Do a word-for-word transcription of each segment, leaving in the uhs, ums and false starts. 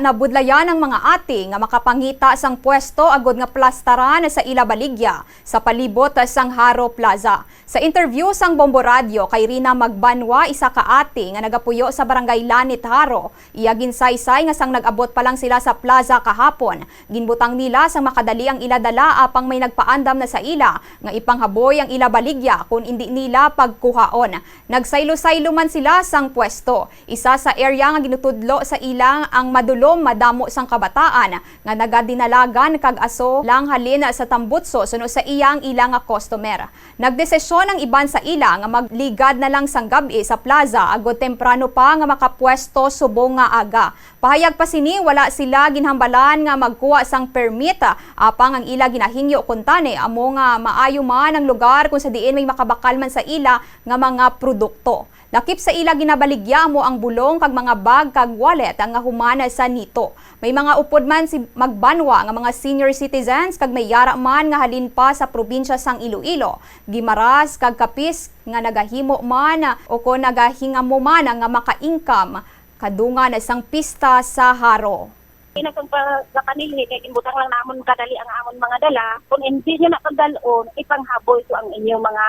Nabudlayan ang mga ate nga makapangita sang pwesto agod nga plastaran sa ila baligya sa palibot sang Haro Plaza. Sa interview sang Bombo Radyo kay Rina Magbanwa, isa ka ate nga nagapuyo sa Barangay Lanit, Haro, iya ginsaysay nga sang nag-abot pa lang sila sa plaza kahapon, ginbutang nila sang makadali ang ila dala apang may nagpaandam na sa ila nga ipanghaboy ang ila baligya kon indi nila pagkuhaon. Nagsaylo-saylo man sila sang pwesto. Isa sa area nga ginutudlo sa ila ang madulom madamo sang kabataan nga nagadinalagan kag aso lang halin sa tambutso suno sa iya ang ila nga customer. Nagdesisyon ang iban sa ila nga magligad na lang sang gab-i sa plaza agod temprano pa nga makapwesto subong nga aga. Pahayag pa sini, wala sila ginhambalan nga magkuha sang permit, apang ang ila ginahingyo kuntani amo nga maayo man ang lugar kung sa diin may makabakal man sa ila nga mga produkto. Lakip sa ila ginabaligya amo ang bulong kag mga bag kag wallet nga human sa Nito. May mga upod man si Magbanwa nga mga senior citizens kag may yara man nga halin pa sa probinsya sang Iloilo, Guimaras kag Capiz nga nagahimo man o kon nagahingamo man nga maka-income kadungan sang pista sa Haro. Ina sang pagkapanilhi kay ginbutang lang namon kadali ang amon mga dala. Kung hindi nyo na pagdalon, ipanghaboy ko ang inyong mga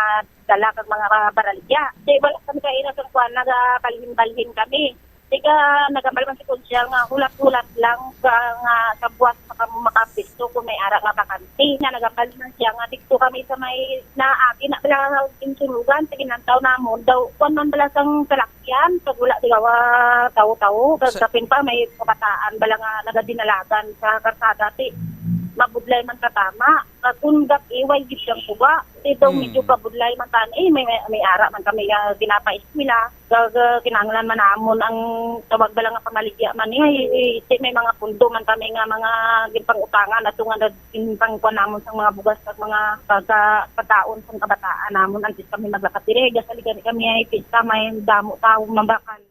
dala kag mga baralya. Di wala kami kaina sa kuan, nagabalhin-balhin kami. Di ka nagambal man si Kunsyal nga hulat-hulat lang ka, nga sa buwas pa kamo makapisto kung may ara nga bakante. Nga nagambal man siya nga dito kami sa may naagi na pala yung sunugan, sa ginantaw namon. Daw, kuwan man pala sang salakyan, pag wala di gawa tawo-tawo. Sa- Kapin pa, may kabataan bala nga nagadinalagan sa karsada, ti mabudlay man ka tama. Kung gab-i, way gid siyang kuba. Ti daw Mm. medyo pabudlay man tan, eh, may, may, may ara man kami nga ginapaeskwela. Kag, ah, kinahanglan man namon ang tawag bala nga pamaligya man, eh, eh, ti may mga pundo man kami nga mga ginpang-utangan ato nga nag-, ginpangkuan namon sang mga bugas kag mga pagka-, pagkaon sang kabataan namon antes kami maglakat diri. Gasaligan kami ay pista, may damo tawo mambakal.